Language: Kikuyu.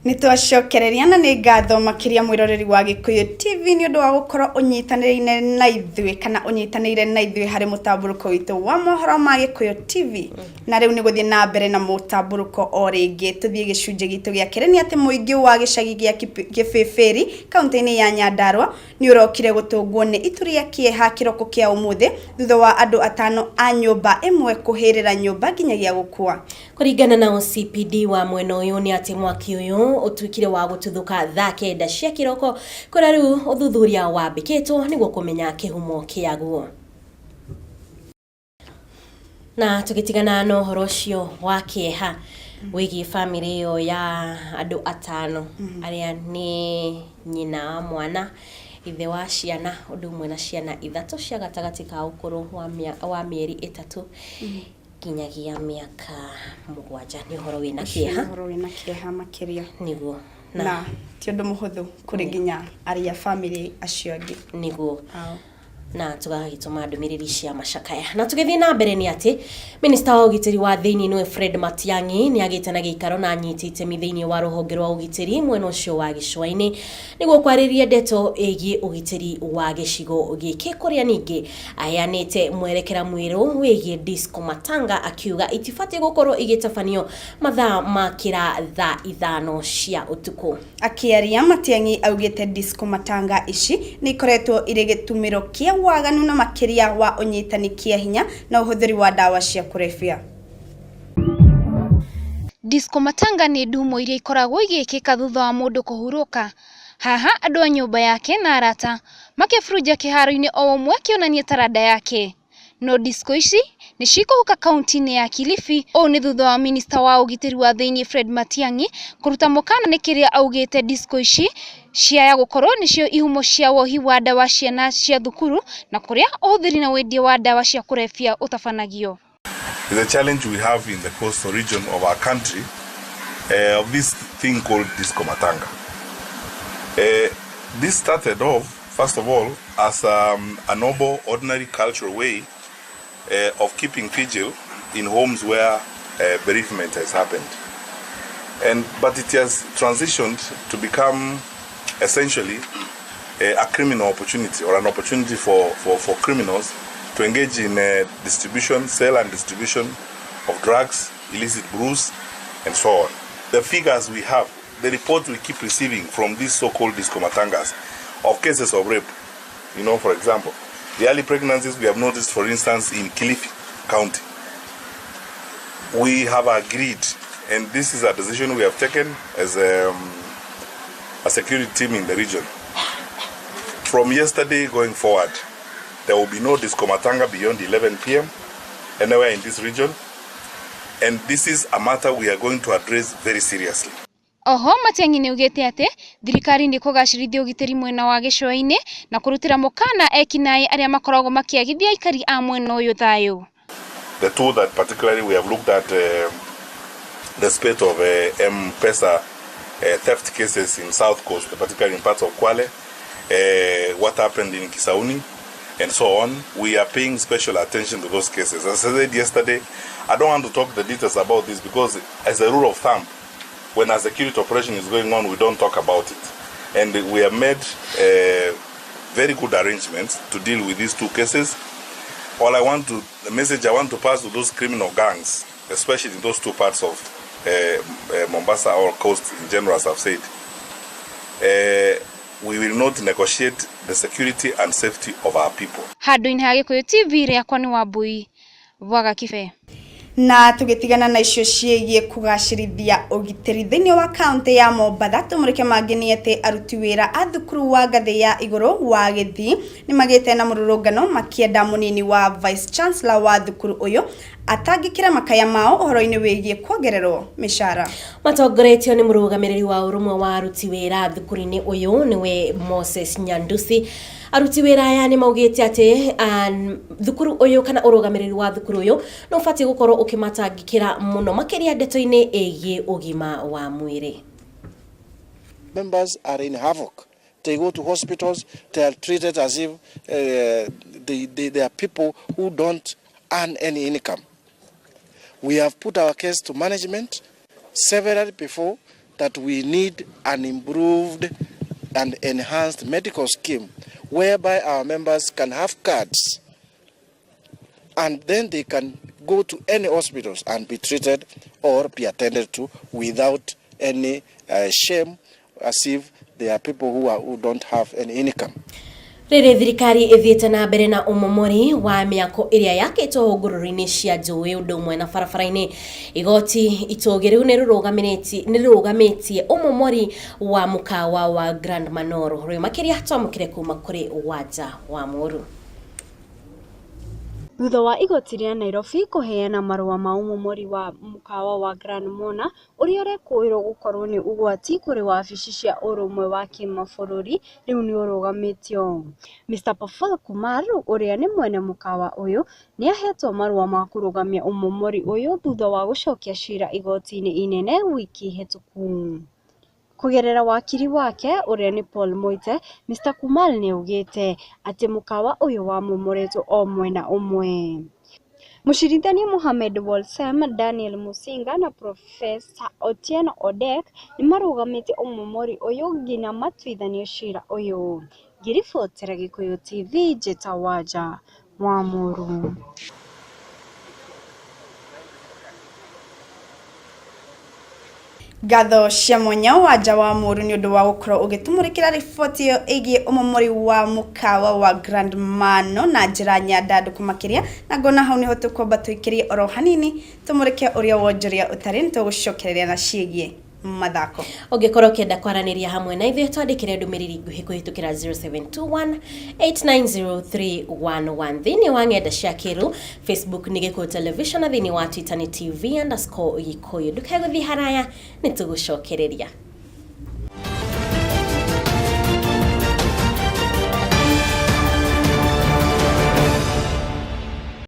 Nĩ twacokereria na nĩ ngatho makĩria mwĩroreri wa Gĩkũyũ TV nĩ ũndũ wa gũkorwo ũnyitanĩire na ithuĩ kana ũnyitanĩire na ithuĩ harĩ mũtambũrũko witũ wa mohoro ma Gĩkũyũ TV. Na rĩu nĩ gũthiĩ na mbere na mũtambũrũko o rĩngĩ tũthiĩ gĩcunjĩ gitũ gĩa kerĩ. Nĩ atĩ mũingĩ wa gĩcagi gĩa Kĩbĩbĩri kaũntĩ-inĩ ya Nyandarua nĩ ũrokire gũtũngwo nĩ itu rĩa kĩeha kĩroko kĩa ũmũthĩ thutha wa andũ atano a nyũmba ĩmwe kũhĩrĩra nyũmba nginyagia gũkua. Kũringana na OCPD wa mwena ũyũ nĩ atĩ mwaki ũyũ ũtuĩkire wa gũtuthũka thaa 9 cia kĩroko, kũrĩa rĩu ũthuthuria wambĩkĩtwo nĩguo kũmenya kĩhumo kĩaguo. Na tũgĩtigana na ũhoro ũcio wa kĩeha wĩgiĩ bamĩrĩ ĩyo ya andũ atano arĩa nĩ nyina wa mwana, ithe wa ciana, ũndũ ũmwe na ciana ithatũ cia gatagatĩ ka ũkũrũ wa mĩeri 3 nginyagia mĩaka 7, nĩ ũhoro wĩna kĩeha. Ũhoro wĩna kĩeha makĩria. Nĩguo. Na ti ũndũ mũhũthũ kũrĩ nginya arĩa bamĩrĩ acio angĩ. Nĩguo. Na tũgagĩtũma ndũmĩrĩri cia macakaya. Na tũgĩthiĩ na mbere nĩ atĩ minista wa ũgitĩri wa thĩinĩ, nĩwe Fred Matiang'i, nĩ agĩte na gĩikaro na anyiti itemi thĩinĩ wa rũhonge rwa ũgitĩri mwena ũcio wa gĩcũa-inĩ nĩguo kwarĩria ndeto ĩgiĩ ũgitĩri wa gĩcigo gĩkĩ, kũrĩa ningĩ aheanĩte mwerekera mwerũ wĩgiĩ disco matanga, akiuga itibatiĩ gũkorwo igĩtabanio mathaa makĩra thaa 5 cia ũtukũ. Akĩaria, Matiang'i augĩte disco matanga ici nĩ ikoretwo irĩ gĩtumĩro kĩa waganu na makĩria wa ũnyitani kĩa hinya na ũhũthĩri wa ndawa cia kũrebia. Disco matanga nĩ ndumo iria ikoragwo igĩkĩka thutha wa mũndũ kũhurũka. Haha andũ a nyũmba yake na arata makĩburunja kĩharo-inĩ, o ũmwe akĩonania taranda yake. No disco ici nĩ cikũhuka kaunti-inĩ ya Kilifi. Ũũ nĩ thutha wa minista wa ũgitĩri wa thĩinĩ Fred Matiang'i kũruta mũkana nĩ kĩrĩa augĩte disco ici ciaya gũkorwo nĩcio ihumo cia wohi wa ndawa ciana cia thukuru na kũrĩa ũhũthĩri na wendia wa ndawa cia kũrebia ũtabanagio. The challenge we have in the coastal region of our country of this thing called disco matanga. This started off, first of all, as a noble, ordinary cultural way of keeping vigil in homes where bereavement has happened. But it has transitioned to become essentially a criminal opportunity, or an opportunity for criminals to engage in distribution, sale and distribution of drugs, illicit brews, and so on. The figures we have, the reports we keep receiving from these so-called disco matangas of cases of rape, for example, the early pregnancies we have noticed, for instance, in Kilifi County. We have agreed, and this is a decision we have taken as a security team in the region. From yesterday going forward, there will be no disco matanga beyond 11 p.m. anywhere in this region. And this is a matter we are going to address very seriously. Oho Matiang'i nĩaugĩte atĩ thirikari nĩ kũgacĩrithia ũgitĩri mwena wa gĩcũa-inĩ na kũrutĩra mũkana ekinaĩ arĩa makoragwo makĩagithia aikari a mwena ũyũ thayũ. The two that particularly we have looked at, the spate of M-Pesa theft cases in South Coast, particularly in parts of Kwale, what happened in Kisauni, and so on. We are paying special attention to those cases. As I said yesterday, I don't want to talk the details about this because, as a rule of thumb, when a security operation is going on, we don't talk about it. And we have made very good arrangements to deal with these two cases. The message I want to pass to those criminal gangs, especially in those two parts of Mombasa or coast in general, as I've said, we will not negotiate the security and safety of our people. Handũ-inĩ ha Gĩkũyũ TV, rĩakwa nĩ Wambui Bwaga Kibe. Na tũgĩtigana na icio ciĩgiĩ kũgacĩrithia ũgitĩri thĩinĩ wa kaunti ya Mombatha, tũmũrĩke mangĩ nĩ atĩ aruti wĩra a thukuru wa ngathĩ ya igũrũ wa Gĩthii nĩ magĩte na mũrũrũngano makĩenda mũnini wa vice chancellor wa thukuru ũyũ atangĩkĩra makaya mao ũhoro-inĩ wĩgiĩ kuongererwo mĩcara. Matongoretio nĩ mũrũgamĩrĩri wa ũrũmwe wa aruti wĩra thukuru-inĩ ũyũ, nĩwe Moses Nyandusi. Aruti wĩra aya nĩ maugĩte atĩ thukuru ũyũ kana ũrũgamĩrĩri wa thukuru ũyũ nĩ ũbatiĩ gũkorwo ũkĩmatangĩkĩra mũno makĩria ndeto-inĩ ĩgiĩ ũgima wa mwĩrĩ. Members are in havoc. They go to hospitals, they are treated as if they are people who don't earn any income. We have put our case to management several before. that we need an improved and enhanced medical scheme whereby our members can have cards and then they can go to any hospitals and be treated or be attended to without any shame, as if they are people who don't have any income. Rĩrĩ thirikari ĩthiĩte na mbere na ũmomori wa mĩako ĩrĩa yakĩtwo hũngũrũrũ-inĩ cia njũĩ ũndũ ũmwe na barabara-inĩ. Igoti itũgĩru nĩrĩrũgamĩtie ũmomori wa mũkawa wa Grand Manor. Rĩu makĩria twamũkĩre kuma kũrĩ Wanja wa Mũru. Thutha wa igoti rĩa Nairobi kũheana marũa ma ũmomori wa mũkawa wa Grand Mona ũrĩa ũrekũĩrwo gũkorwo nĩ ũgwati kũrĩ wabici cia ũrũmwe wa kĩmabũrũri rĩu nĩũrũgamĩtio. Mr Praful Kumar ũrĩa nĩ mwene mũkawa ũyũ nĩahetwo marũa ma kũrũgamia ũmomori ũyũ thutha wa gũcokia cira igoti-inĩ inene wiki hĩtũku. Kũgerera wakiri wake ũrĩa nĩ Paul Muite, Mr Kumar nĩaugĩte atĩ mũkawa ũyũ wamomoretwo o mwena ũmwe. Mũcirithania Mohamed Wolsem, Daniel Musinga na Profesa Otieno Odek nĩmarũgamĩtie ũmomori ũyũ nginya matuithanie cira ũyũ. Ngĩribotera Gĩkũyũ TV njĩta Wanja wa Mũru. Ngatho cia mwanya Wanja wa Mũru nĩ ũndũ wa gũkorwo ũgĩtũmũrĩkĩra riboti ĩyo ĩgiĩ ũmomori wa mũkawa wa Grand Mano na njĩra nyandandũku makĩria, na ngona hau nĩho tũkwamba tũikĩrie oro hanini tũmũrĩke ũrĩa wonjoria ũtarĩ, nĩtũgũcokereria na ciĩgiĩ mathako. Ũngĩkorwo ũkĩenda kwaranĩria hamwe na ithuĩ, twandĩkĩre ndũmĩrĩri nguhĩ kũhĩtũkĩra 0721 890311. Thĩinĩ wa ng'enda cia kĩrĩu, Facebook nĩ Gĩkũyũ Television na thĩinĩ wa Twitter nĩ TV_Gĩkũyũ. Ndũkae gũthiĩ haraya, nĩ tũgũcokereria.